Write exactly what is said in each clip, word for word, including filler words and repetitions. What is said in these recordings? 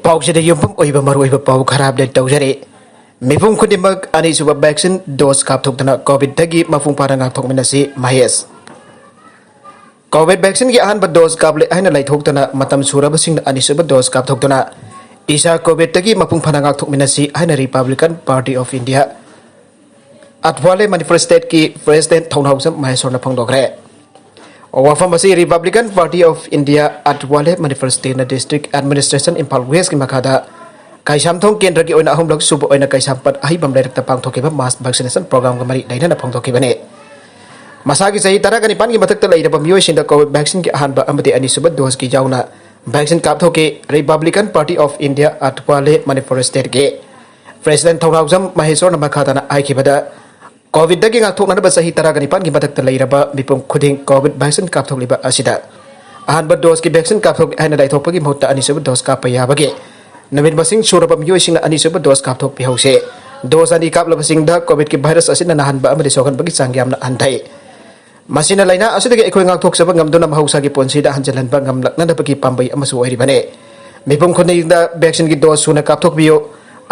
ꯄꯥꯎꯁꯤꯗ ꯌꯨꯝꯐꯝ ꯑꯣꯏꯕ ꯃꯔꯨꯑꯣꯏꯕ ꯄꯥꯎ ꯈꯔ ꯑꯞꯗꯦꯠ ꯇꯧꯖꯔꯤ꯫ ꯃꯤꯄꯨꯝ ꯈꯨꯗꯤꯡꯃꯛ ꯑꯅꯤꯁꯨꯕ ꯚꯦꯛꯁꯤꯟ ꯗꯣꯁ ꯀꯥꯞꯊꯣꯛꯇꯨꯅ ꯀꯣꯚꯤꯗꯇꯒꯤ ꯃꯄꯨꯡ ꯐꯥꯅ ꯉꯥꯛꯊꯣꯛꯃꯤꯟꯅꯁꯤ꯫ ꯃꯍꯦꯁ꯫ ꯀꯣꯚꯤꯗ ꯚꯦꯛꯁꯤꯟꯒꯤ ꯑꯍꯥꯟꯕ ꯗꯣꯁ ꯀꯥꯞꯂꯦ ꯍꯥꯏꯅ ꯂꯩꯊꯣꯛꯇꯅ ꯃꯇꯝ ꯁꯨꯔꯕꯁꯤꯡꯅ ꯑꯅꯤꯁꯨꯕ ꯗꯣꯁ ꯀꯥꯞꯊꯣꯛꯇꯨꯅ ꯏꯁꯥ ꯀꯣꯚꯤꯗꯇꯒꯤ ꯃꯄꯨꯡ ꯐꯥꯅ ꯉꯥꯛꯊꯣꯛꯃꯤꯟꯅꯁꯤ ꯍꯥꯏꯅ republican party of India Athawale Manipur ꯁ꯭ꯇꯦꯠꯀꯤ ꯄ꯭ꯔꯦꯁꯤꯗꯦꯟꯠ ꯊꯧꯅꯥꯎꯖꯝ ꯃꯍꯦꯁꯣꯔꯅ ꯐꯣꯡꯗꯣꯛꯈ꯭ꯔꯦ꯫ ꯋꯥꯐꯝ ꯑꯁꯤ republican party of India Athawale Manipur ꯁ꯭ꯇꯦꯠꯅ ꯗꯤꯁꯇ꯭ꯔꯤꯛ ꯑꯦꯗꯃꯤꯅꯤꯁꯇ꯭ꯔꯦꯁꯟ ꯏꯝꯐꯥꯜ ꯋꯦꯁꯀꯤ ꯃꯈꯥꯗ ꯀꯩꯁꯥꯝꯊꯣꯡ ꯀꯦꯟꯗ꯭ꯔꯒꯤ ꯑꯣꯏꯅ ꯑꯍꯨꯝꯂꯛ ꯁꯨꯕ ꯑꯣꯏꯅ ꯀꯩꯁꯥꯝꯄꯥꯠ ꯑꯍꯩꯕꯝ ꯂꯩꯔꯛꯇ ꯄꯥꯡꯊꯣꯛꯈꯤꯕ ꯃꯥꯁ ꯚꯦꯛꯁꯤꯅꯦꯁꯟ ꯄ꯭ꯔꯣꯒ꯭ꯔꯥꯝꯒ ꯃꯔꯤ ꯂꯩꯅꯅ ꯐꯣꯡꯗꯣꯛꯈꯤꯕꯅꯤ꯫ ꯃꯁꯥꯒꯤ ꯆꯍꯤ ꯇꯔꯥꯒ ꯅꯤꯄꯥꯟꯒꯤ ꯃꯊꯛꯇ ꯂꯩꯔꯕ ꯃꯤꯑꯣꯏꯁꯤꯡꯗ ꯀꯣꯚꯤꯗ ꯚꯦꯛꯁꯤꯟꯒꯤ ꯑꯍꯥꯟꯕ ꯑꯃꯗꯤ ꯑꯅꯤꯁꯨꯕ ꯗꯣꯁꯀꯤ ꯌꯥꯎꯅ ꯚꯦꯛꯁꯤꯟ ꯀꯥꯞꯊꯣꯛꯈꯤ꯫ Republican party of India Athawale Manipur ꯁ꯭ꯇꯦꯠꯀꯤ ꯄ꯭ꯔꯦꯁꯤꯗꯦꯟꯠ ꯊꯧꯅꯥꯎꯖꯝ ꯃꯍꯦꯁꯣꯔꯅ ꯃꯈꯥ ꯇꯥꯅ ꯍꯥꯏꯈꯤꯕꯗ, ꯀꯣꯚꯤꯗꯇꯒꯤ ꯉꯥꯛꯊꯣꯛꯅꯅꯕ ꯆꯍꯤ ꯇꯔꯥꯒ ꯅꯤꯄꯥꯟꯒꯤ ꯃꯊꯛꯇ ꯂꯩꯔꯕ ꯃꯤꯄꯨꯝ ꯈꯨꯗꯤꯡ ꯀꯣꯚꯤꯗ ꯚꯦꯛꯁꯤꯟ ꯀꯥꯞꯊꯣꯛꯂꯤꯕ ꯑꯁꯤꯗ ꯑꯍꯥꯟꯕ ꯗꯣꯁꯀꯤ ꯚꯦꯛꯁꯤꯟ ꯀꯥꯞꯊꯣꯛꯂꯦ ꯍꯥꯏꯅ ꯂꯩꯊꯣꯛꯄꯒꯤ ꯃꯍꯨꯠꯇ ꯑꯅꯤꯁꯨꯕ ꯗꯣꯁ ꯀꯥꯞꯄ ꯌꯥꯕꯒꯤ ꯅꯨꯃꯤꯠ ꯃꯁꯤꯡ ꯁꯨꯔꯕ ꯃꯤꯑꯣꯏꯁꯤꯡꯅ ꯑꯅꯤꯁꯨꯕ ꯗꯣꯁ ꯀꯥꯞꯊꯣꯛꯄꯤꯍꯧꯁꯤ꯫ ꯗꯣꯁ ꯑꯅꯤ ꯀꯥꯞꯂꯕꯁꯤꯡꯗ ꯀꯣꯚꯤꯗꯀꯤ ꯚꯥꯏꯔꯁ ꯑꯁꯤꯅ ꯅꯥꯍꯟꯕ ꯑꯃꯗꯤ ꯁꯣꯛꯍꯟꯕꯒꯤ ꯆꯥꯡ ꯌꯥꯝꯅ ꯍꯟꯊꯩ꯫ ꯃꯁꯤꯅ ꯂꯥꯏꯅꯥ ꯑꯁꯤꯗꯒꯤ ꯑꯩꯈꯣꯏ ꯉꯥꯛꯊꯣꯛꯆꯕ ꯉꯝꯗꯨꯅ ꯃꯍꯧꯁꯥꯒꯤ ꯄꯨꯟꯁꯤꯗ ꯍꯟꯖꯤꯜꯍꯟꯕ ꯉꯝꯂꯛꯅꯅꯕꯒꯤ ꯄꯥꯝꯕꯩ ꯑꯃꯁꯨ ꯑꯣꯏꯔꯤꯕꯅꯤ꯫ ꯃꯤꯄꯨꯝ ꯈꯨꯗꯤꯡꯗ ꯚꯦꯛꯁꯤꯟꯒꯤ ꯗꯣꯁ ꯁꯨꯅ ꯀꯥꯞꯊꯣꯛꯄꯤꯌꯨ꯫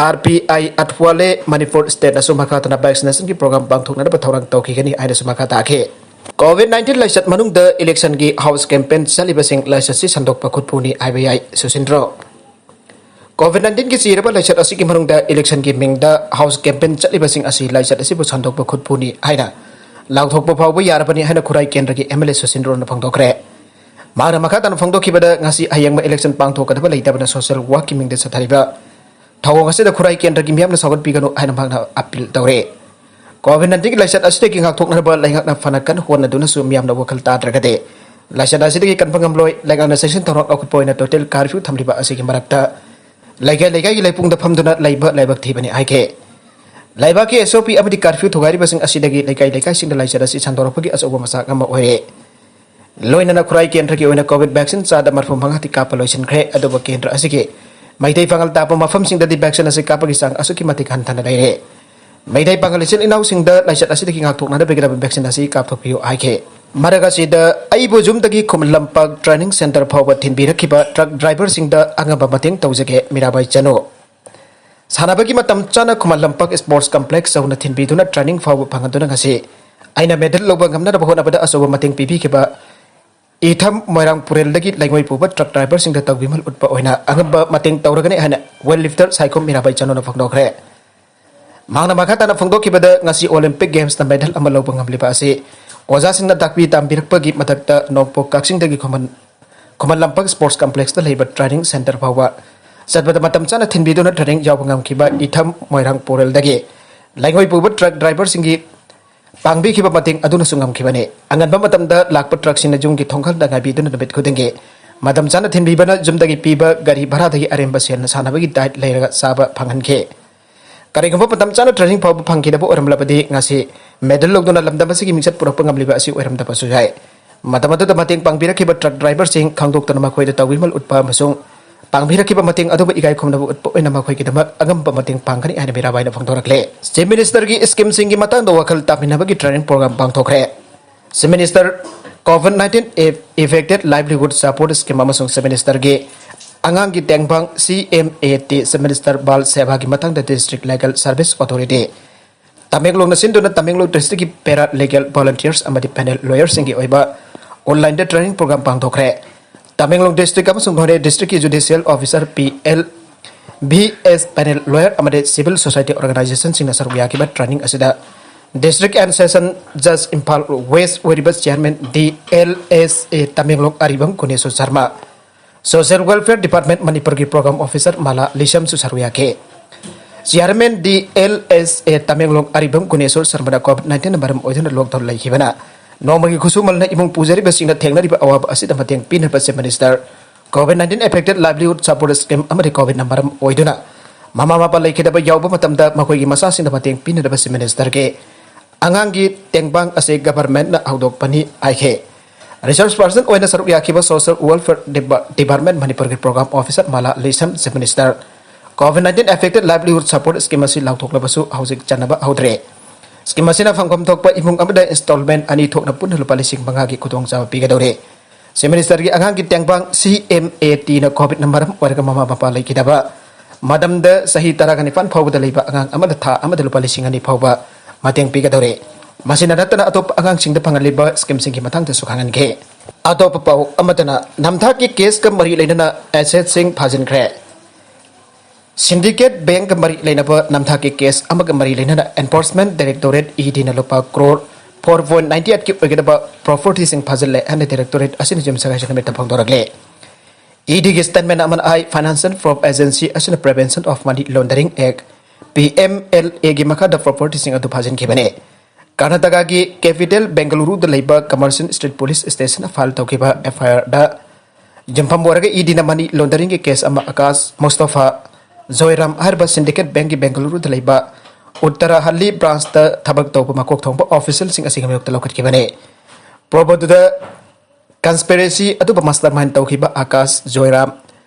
ꯑꯥꯔ ꯄꯤ ꯑꯥꯏ ꯑꯠꯋꯥꯂꯦ ꯃꯅꯤꯄꯨꯔ ꯁ꯭ꯇꯦꯠꯅꯁꯨ ꯃꯈꯥ ꯇꯥꯅ ꯚꯦꯛꯁꯤꯅꯦꯁꯟꯒꯤ ꯄ꯭ꯔꯣꯒ꯭ꯔꯥꯝ ꯄꯥꯡꯊꯣꯛꯅꯅꯕ ꯊꯧꯔꯥꯡ ꯇꯧꯈꯤꯒꯅꯤ ꯍꯥꯏꯅꯁꯨ ꯃꯈꯥ ꯇꯥꯈꯤ꯫ ꯀꯣꯚꯤꯗ ꯅꯥꯏꯟꯇꯤꯟ ꯂꯥꯏꯆꯠ ꯃꯅꯨꯡꯗ ꯏꯂꯦꯛꯁꯟꯒꯤ ꯍꯥꯎꯁ ꯀꯦꯝꯄꯦꯟ ꯆꯠꯂꯤꯕꯁꯤꯡ ꯂꯥꯏꯆꯠꯁꯤ ꯁꯟꯗꯣꯛꯄ ꯈꯨꯠꯄꯨꯅꯤ ꯍꯥꯏꯕ ꯌꯥꯏ, ꯁꯨꯁꯤꯟꯗ꯭ꯔꯣ꯫ ꯀꯣꯚꯤꯗ ꯅꯥꯏꯟꯇꯤꯟꯒꯤ ꯆꯤꯔꯕ ꯂꯥꯏꯆꯠ ꯑꯁꯤꯒꯤ ꯃꯅꯨꯡꯗ ꯏꯂꯦꯛꯁꯟꯒꯤ ꯃꯤꯡꯗ ꯍꯥꯎꯁ ꯀꯦꯝꯄꯦꯟ ꯆꯠꯂꯤꯕꯁꯤꯡ ꯑꯁꯤ ꯂꯥꯏꯆꯠ ꯑꯁꯤꯕꯨ ꯁꯟꯗꯣꯛꯄ ꯈꯨꯠꯄꯨꯅꯤ ꯍꯥꯏꯅ ꯂꯥꯎꯊꯣꯛꯄ ꯐꯥꯎꯕ ꯌꯥꯔꯕꯅꯤ ꯍꯥꯏꯅ ꯈꯨꯔꯥꯏ ꯀꯦꯟꯗ꯭ꯔꯒꯤ ꯑꯦꯝ ꯑꯦꯜ ꯑꯦ ꯁꯨꯁꯤꯟꯗ꯭ꯔꯣꯅ ꯐꯣꯡꯗꯣꯛꯈ꯭ꯔꯦ꯫ ꯃꯍꯥꯛꯅ ꯃꯈꯥ ꯇꯥꯅ ꯐꯣꯡꯗꯣꯛꯈꯤꯕꯗ, ꯉꯁꯤ ꯍꯌꯦꯡꯃꯛ ꯏꯂꯦꯛꯁꯟ ꯄꯥꯡꯊꯣꯛꯀꯗꯕ ꯂꯩꯇꯕꯅ ꯁꯣꯁꯤꯌꯦꯜ ꯋꯥꯔꯛꯀꯤ ꯃꯤꯡꯗ ꯆꯠꯊꯔꯤꯕ ꯊꯧꯑꯣꯡ ꯑꯁꯤꯗ ꯈꯨꯔꯥꯏ ꯀꯦꯟꯗ꯭ꯔꯒꯤ ꯃꯤꯌꯥꯝꯅ ꯁꯥꯎꯒꯠꯄꯤꯒꯅꯨ ꯍꯥꯏꯅ ꯃꯍꯥꯛꯅ ꯑꯄꯤꯜ ꯇꯧꯔꯦ꯫ ꯀꯣꯚꯤꯗ ꯅꯥꯏꯟꯇꯤꯟꯒꯤ ꯂꯥꯏꯆꯠ ꯑꯁꯤꯗꯒꯤ ꯉꯥꯛꯊꯣꯛꯅꯕ ꯂꯩꯉꯥꯛꯅ ꯐꯅ ꯀꯟꯅ ꯍꯣꯠꯅꯗꯨꯅꯁꯨ ꯃꯤꯌꯥꯝꯅ ꯋꯥꯈꯜ ꯇꯥꯗ꯭ꯔꯒꯗꯤ ꯂꯥꯏꯆꯠ ꯑꯁꯤꯗꯒꯤ ꯀꯟꯕ ꯉꯝꯂꯣꯏ꯫ ꯂꯩꯉꯥꯛꯅ ꯆꯦꯛꯁꯤꯟ ꯊꯧꯔꯥꯡ ꯂꯧꯈꯠꯄ ꯑꯣꯏꯅ ꯇꯣꯇꯦꯜ ꯀꯥꯔꯐ꯭ꯌꯨ ꯊꯝꯂꯤꯕ ꯑꯁꯤꯒꯤ ꯃꯔꯛꯇ ꯂꯩꯀꯥꯏ ꯂꯩꯀꯥꯏꯒꯤ ꯂꯩꯄꯨꯡꯗ ꯐꯝꯗꯨꯅ ꯂꯩꯕ ꯂꯥꯏꯕꯛ ꯊꯤꯕꯅꯤ ꯍꯥꯏꯈꯤ꯫ ꯂꯩꯕꯥꯛꯀꯤ ꯑꯦꯁ ꯑꯣ ꯄꯤ ꯑꯃꯗꯤ ꯀꯥꯔꯐ꯭ꯌꯨ ꯊꯨꯒꯥꯏꯔꯤꯕꯁꯤꯡ ꯑꯁꯤꯗꯒꯤ ꯂꯩꯀꯥꯏ ꯂꯩꯀꯥꯏꯁꯤꯡꯗ ꯂꯥꯏꯆꯠ ꯑꯁꯤ ꯁꯟꯗꯣꯔꯛꯄꯒꯤ ꯑꯆꯧꯕ ꯃꯆꯥꯛ ꯑꯃ ꯑꯣꯏꯔꯦ꯫ ꯂꯣꯏꯅꯅ ꯈꯨꯔꯥꯏ ꯀꯦꯟꯗ꯭ꯔꯒꯤ ꯑꯣꯏꯅ ꯀꯣꯚꯤꯗ ꯚꯦꯛꯁꯤꯟ ꯆꯥꯗ ꯃꯔꯐꯨ ꯃꯉꯥꯗꯤ ꯀꯥꯞꯄ ꯂꯣꯏꯁꯤꯟꯈ꯭ꯔꯦ, ꯑꯗꯨꯕꯨ ꯀꯦꯟꯗ꯭ꯔ ꯑꯁꯤꯒꯤ ꯃꯩꯇꯩ ꯄꯥꯉꯜ ꯇꯥꯕ ꯃꯐꯝꯁꯤꯡꯗꯗꯤ ꯚꯦꯛꯁꯤꯟ ꯑꯁꯤ ꯀꯥꯞꯄꯒꯤ ꯆꯥꯡ ꯑꯁꯨꯛꯀꯤ ꯃꯇꯤꯛ ꯍꯟꯊꯅ ꯂꯩꯔꯦ꯫ ꯃꯩꯇꯩ ꯄꯥꯉꯜ ꯏꯆꯤꯜ ꯏꯅꯥꯎꯁꯤꯡꯗ ꯂꯥꯏꯆꯠ ꯑꯁꯤꯗꯒꯤ ꯉꯥꯛꯊꯣꯛꯅꯅꯕꯒꯤꯗꯃꯛ ꯚꯦꯛꯁꯤꯟ ꯑꯁꯤ ꯀꯥꯞꯊꯣꯛꯄꯤꯌꯨ ꯍꯥꯏꯈꯤ꯫ ꯃꯔꯛ ꯑꯁꯤꯗ ꯑꯩꯕꯨ ꯌꯨꯝꯗꯒꯤ ꯈꯨꯃꯟ ꯂꯝꯄꯥꯛ training centre ꯐꯥꯎꯕ ꯊꯤꯟꯕꯤꯔꯛꯈꯤꯕ truck driverꯁꯤꯡꯗ ꯑꯉꯝꯕ ꯃꯇꯦꯡ ꯇꯧꯖꯒꯦ, ꯃꯤꯔꯥꯕꯥꯏ ꯆꯅꯨ꯫ ꯁꯥꯟꯅꯕꯒꯤ ꯃꯇꯝ ꯆꯥꯅ ꯈꯨꯃꯟ ꯂꯝꯄꯥꯛ sports complex ꯌꯧꯅ ꯊꯤꯟꯕꯤꯗꯨꯅ training ꯐꯥꯎꯕ ꯐꯪꯍꯟꯗꯨꯅ ꯉꯁꯤ ꯑꯩꯅ medal ꯂꯧꯕ ꯉꯝꯅꯅꯕ ꯍꯣꯠꯅꯕꯗ ꯑꯆꯧꯕ ꯃꯇꯦꯡ ꯄꯤꯕꯤꯈꯤꯕ ꯏꯊꯝ ꯃꯣꯏꯔꯥꯡ ꯄꯨꯔꯦꯜꯗꯒꯤ ꯂꯩꯉꯣꯏ ꯄꯨꯕ truck driverꯁꯤꯡꯗ ꯇꯧꯕꯤꯃꯜ ꯎꯠꯄ ꯑꯣꯏꯅ ꯑꯉꯝꯕ ꯃꯇꯦꯡ ꯇꯧꯔꯒꯅꯤ ꯍꯥꯏꯅ weight lifter ꯁꯥꯏꯈꯣꯝ ꯃꯤꯔꯥꯕꯥꯏ ꯆꯅꯨꯅ ꯐꯣꯡꯗꯣꯛꯈ꯭ꯔꯦ꯫ ꯃꯍꯥꯛꯅ ꯃꯈꯥ ꯇꯥꯅ ꯐꯣꯡꯗꯣꯛꯈꯤꯕꯗ, ꯉꯁꯤ Olympicꯁꯇ medal ꯑꯃ ꯂꯧꯕ ꯉꯝꯂꯤꯕ ꯑꯁꯤ ꯑꯣꯖꯥꯁꯤꯡꯅ ꯇꯥꯛꯄꯤ ꯇꯝꯕꯤꯔꯛꯄꯒꯤ ꯃꯊꯛꯇ ꯅꯣꯡꯄꯣꯛ ꯀꯛꯆꯤꯡꯗꯒꯤ ꯈꯨꯃꯟ, ꯈꯨꯃꯟ ꯂꯝꯄꯥꯛ sports complexꯇ ꯂꯩꯕ training centre ꯐꯥꯎꯕ ꯆꯠꯄꯗ ꯃꯇꯝ ꯆꯥꯅ ꯊꯤꯟꯕꯤꯗꯨꯅ training ꯌꯥꯎꯕ ꯉꯝꯈꯤꯕ ꯏꯊꯝ ꯃꯣꯏꯔꯥꯡ ꯄꯨꯔꯦꯜꯗꯒꯤ ꯂꯩꯉꯣꯏ ꯄꯨꯕ truck driverꯁꯤꯡꯒꯤ ꯄꯥꯡꯕꯤꯈꯤꯕ ꯃꯇꯦꯡ ꯑꯗꯨꯅꯁꯨ ꯉꯝꯈꯤꯕꯅꯤ꯫ ꯑꯉꯟꯕ ꯃꯇꯝꯗ ꯂꯥꯛꯄ truckꯁꯤꯡꯅ ꯌꯨꯝꯒꯤ ꯊꯣꯡꯒꯜꯗ ꯉꯥꯏꯕꯤꯗꯨꯅ ꯅꯨꯃꯤꯠ ꯈꯨꯗꯤꯡꯒꯤ ꯃꯇꯝ ꯆꯥꯅ ꯊꯤꯟꯕꯤꯕꯅ ꯌꯨꯝꯗꯒꯤ ꯄꯤꯕ ꯒꯥꯔꯤ ꯚꯔꯥꯗꯒꯤ ꯑꯔꯦꯝꯕ ꯁꯦꯜꯅ ꯁꯥꯟꯅꯕꯒꯤ diet ꯂꯩꯔꯒ ꯆꯥꯕ ꯐꯪꯍꯟꯈꯤ꯫ ꯀꯔꯤꯒꯨꯝꯕ ꯃꯇꯝ ꯆꯥꯅ training ꯐꯥꯎꯕ ꯐꯪꯈꯤꯗꯕ ꯑꯣꯏꯔꯝꯂꯕꯗꯤ ꯉꯁꯤ medal ꯂꯧꯗꯨꯅ ꯂꯝꯗꯝ ꯑꯁꯤꯒꯤ ꯃꯤꯡꯆꯠ ꯄꯨꯔꯛꯄ ꯉꯝꯂꯤꯕ ꯑꯁꯤ ꯑꯣꯏꯔꯝꯗꯕꯁꯨ ꯌꯥꯏ꯫ ꯃꯇꯝ ꯑꯗꯨꯗ ꯃꯇꯦꯡ ꯄꯥꯡꯕꯤꯔꯛꯈꯤꯕ truck driverꯁꯤꯡ ꯈꯪꯗꯣꯛꯇꯨꯅ ꯃꯈꯣꯏꯗ ꯇꯧꯕꯤꯃꯜ ꯎꯠꯄ ꯑꯃꯁꯨꯡ ꯄꯥꯡꯕꯤꯔꯛꯈꯤꯕ ꯃꯇꯦꯡ ꯑꯗꯨꯕꯨ ꯏꯀꯥꯏ ꯈꯨꯝꯅꯕ ꯎꯠꯄ ꯑꯣꯏꯅ ꯃꯈꯣꯏꯒꯤꯗꯃꯛ ꯑꯉꯝꯕ ꯃꯇꯦꯡ ꯄꯥꯡꯒꯅꯤ ꯍꯥꯏꯅ ꯃꯤꯔꯥꯕꯥꯏꯅ ꯐꯣꯡꯗꯣꯔꯛꯂꯦ꯫ Chief Ministerꯒꯤ schemeꯁꯤꯡꯒꯤ ꯃꯇꯥꯡꯗ ꯋꯥꯈꯜ ꯇꯥꯃꯤꯟꯅꯕꯒꯤ training program ꯄꯥꯡꯊꯣꯛꯈ꯭ꯔꯦ꯫ Chief Minister COVID nineteen affected livelihood support scheme ꯑꯃꯁꯨꯡ Chief Ministerꯒꯤ ꯑꯉꯥꯡꯒꯤ ꯇꯦꯡꯕꯥꯡ CMAT, Chief Minister ꯕꯥꯜ ꯁꯦꯕꯥꯒꯤ ꯃꯇꯥꯡꯗ District Legal Service Authority ꯇꯃꯦꯡꯂꯣꯡꯅ ꯁꯤꯟꯗꯨꯅ ꯇꯃꯦꯡꯂꯣꯡ districtꯀꯤ paralegal volunteers ꯑꯃꯗꯤ panel lawyerꯁꯤꯡꯒꯤ ꯑꯣꯏꯕ onlineꯗ training program ꯄꯥꯡꯊꯣꯛꯈ꯭ꯔꯦ꯫ ꯇꯃꯦꯡꯂꯣꯡ district ꯑꯃꯁꯨꯡ ꯅꯣꯅꯦ districtꯀꯤ judicial officer, PL, VS, panel lawyer ꯑꯃꯗꯤ civil society organizationꯁꯤꯡꯅ ꯁꯔꯨꯛ ꯌꯥꯈꯤꯕ training ꯑꯁꯤꯗ District and Session Judge Imphal West ꯑꯣꯏꯔꯤꯕ Chairman DLSA ꯇꯃꯦꯡꯂꯣꯡ ꯑꯔꯤꯕꯝ Guneshor Sharma, Social Welfare Department ꯃꯅꯤꯄꯨꯔꯒꯤ Program Officer ꯃꯥꯂꯥ ꯂꯤꯁꯝꯁꯨ ꯁꯔꯨꯛ ꯌꯥꯈꯤ꯫ Chairman DLSA ꯇꯃꯦꯡꯂꯣꯡ ꯑꯔꯤꯕꯝ ꯒꯨꯅꯦꯁꯣꯔ ꯁꯔꯃꯅ COVID nineteenꯅ ꯃꯔꯝ ꯑꯣꯏꯗꯨꯅ lockdown ꯂꯩꯈꯤꯕꯅ ꯅꯣꯡꯃꯒꯤ ꯈꯨꯠꯁꯨꯃꯜꯅ ꯏꯃꯨꯡ ꯄꯨꯖꯔꯤꯕꯁꯤꯡꯅ ꯊꯦꯡꯅꯔꯤꯕ ꯑꯋꯥꯕ ꯑꯁꯤꯗ ꯃꯇꯦꯡ ꯄꯤꯅꯕ Chief Minister COVID nineteen affected livelihood support scheme ꯑꯃꯗꯤ COVIDꯅ ꯃꯔꯝ ꯑꯣꯏꯗꯨꯅ ꯃꯃꯥ ꯃꯄꯥ ꯂꯩꯈꯤꯗꯕ ꯌꯥꯎꯕ ꯃꯇꯝꯗ ꯃꯈꯣꯏꯒꯤ ꯃꯆꯥꯁꯤꯡꯗ ꯃꯇꯦꯡ ꯄꯤꯅꯅꯕ Chief Ministerꯒꯤ ꯑꯉꯥꯡꯒꯤ ꯇꯦꯡꯕꯥꯡ ꯑꯁꯤ governmentꯅ ꯍꯧꯗꯣꯛꯄꯅꯤ ꯍꯥꯏꯈꯤ꯫ Resource person ꯑꯣꯏꯅ ꯁꯔꯨꯛ ꯌꯥꯈꯤꯕ Social Welfare Depa-, Department ꯃꯅꯤꯄꯨꯔꯒꯤ Program Officer malai ꯂꯤꯁꯝ Chief Minister COVID nineteen affected livelihood support scheme ꯑꯁꯤ ꯂꯥꯎꯊꯣꯛꯂꯕꯁꯨ ꯍꯧꯖꯤꯛ ꯆꯟꯅꯕ ꯍꯧꯗ꯭ꯔꯤ꯫ Scheme ꯑꯁꯤꯅ ꯐꯪꯐꯝ ꯊꯣꯛꯄ ꯏꯃꯨꯡ ꯑꯃꯗ installment ꯑꯅꯤ ꯊꯣꯛꯅ ꯄꯨꯟꯅ ꯂꯨꯄꯥ ꯂꯤꯁꯤꯡ ꯃꯉꯥꯒꯤ ꯈꯨꯗꯣꯡꯆꯥꯕ ꯄꯤꯒꯗꯧꯔꯤ꯫ Chief Ministerꯒꯤ ꯑꯉꯥꯡꯒꯤ ꯇꯦꯡꯕꯥꯡ CMATꯅ COVIDꯅ ꯃꯔꯝ ꯑꯣꯏꯔꯒ ꯃꯃꯥ ꯃꯄꯥ ꯂꯩꯈꯤꯗꯕ ꯃꯇꯝꯗ ꯆꯍꯤ ꯇꯔꯥꯒ ꯅꯤꯄꯥꯟ ꯐꯥꯎꯕꯗ ꯂꯩꯕ ꯑꯉꯥꯡ ꯑꯃꯗ ꯊꯥ ꯑꯃꯗ ꯂꯨꯄꯥ ꯂꯤꯁꯤꯡ ꯑꯅꯤ ꯐꯥꯎꯕ ꯃꯇꯦꯡ ꯄꯤꯒꯗꯧꯔꯤ꯫ ꯃꯁꯤꯅ ꯅꯠꯇꯅ ꯑꯇꯣꯞꯄ ꯑꯉꯥꯡꯁꯤꯡꯗ ꯐꯪꯍꯜꯂꯤꯕ schemeꯁꯤꯡꯒꯤ ꯃꯇꯥꯡꯗꯁꯨ ꯈꯪꯍꯟꯈꯤ꯫ ꯑꯇꯣꯞꯄ ꯄꯥꯎ ꯑꯃꯗꯅ ꯅꯝꯊꯥꯛꯀꯤ caseꯀ ꯃꯔꯤ ꯂꯩꯅꯅ assetꯁꯤꯡ ꯐꯥꯖꯤꯟꯈ꯭ꯔꯦ꯫ Syndicate Bankꯀ ꯃꯔꯤ ꯂꯩꯅꯕ ꯅꯝꯊꯥꯛꯀꯤ case ꯑꯃꯒ ꯃꯔꯤ ꯂꯩꯅꯅ Enforcement Directorate EDꯅ ꯂꯨꯄꯥ ꯀ꯭ꯔꯣꯔ four point ninety eightꯀꯤ ꯑꯣꯏꯒꯗꯕ propertyꯁꯤꯡ ꯐꯥꯖꯤꯜꯂꯦ ꯍꯥꯏꯅ directorate ꯑꯁꯤꯅ ꯌꯨꯝꯁꯀꯩꯁ ꯅꯨꯃꯤꯠꯇ ꯐꯣꯡꯗꯣꯔꯛꯂꯦ꯫ EDꯒꯤ statement ꯑꯃꯅ ꯍꯥꯏ, Finance and Fraud Agency ꯑꯁꯤꯅ Prevention of Money Laundering Act, PMLAꯒꯤ ꯃꯈꯥꯗ propertyꯁꯤꯡ ꯑꯗꯨ ꯐꯥꯖꯤꯟꯈꯤꯕꯅꯤ꯫ ꯀꯔꯅꯥꯇꯀꯥꯒꯤ capital ꯕꯦꯡꯒꯂꯨꯔꯨꯗ ꯂꯩꯕ Commercial Street Police Stationꯅ file ꯇꯧꯈꯤꯕ FIRꯗ ꯌꯨꯝꯐꯝ ꯑꯣꯏꯔꯒ EDꯅ money launderingꯒꯤ case ꯑꯃ ꯑꯀꯥꯁ ꯃꯨꯁꯇꯐꯥ ꯖꯣꯏꯔꯥꯝ ꯍꯥꯏꯔꯤꯕ Syndicate Bankꯀꯤ ꯕꯦꯡꯒꯂꯨꯔꯨꯗ ꯂꯩꯕ ꯎꯠꯇꯔꯥꯍꯜꯂꯤ branchꯇ ꯊꯕꯛ ꯇꯧꯕ ꯃꯀꯣꯛ ꯊꯣꯡꯕ officialꯁꯤꯡ ꯑꯁꯤꯒꯤ ꯃꯥꯌꯣꯛꯇ ꯂꯧꯈꯠꯈꯤꯕꯅꯤ꯫ ꯄ꯭ꯔꯣꯕꯣꯗꯨꯗ conspiracy ꯑꯗꯨꯕꯨ mastermind ꯇꯧꯈꯤꯕ ꯑꯀꯥꯁ ꯖꯣꯏꯔꯥꯝ,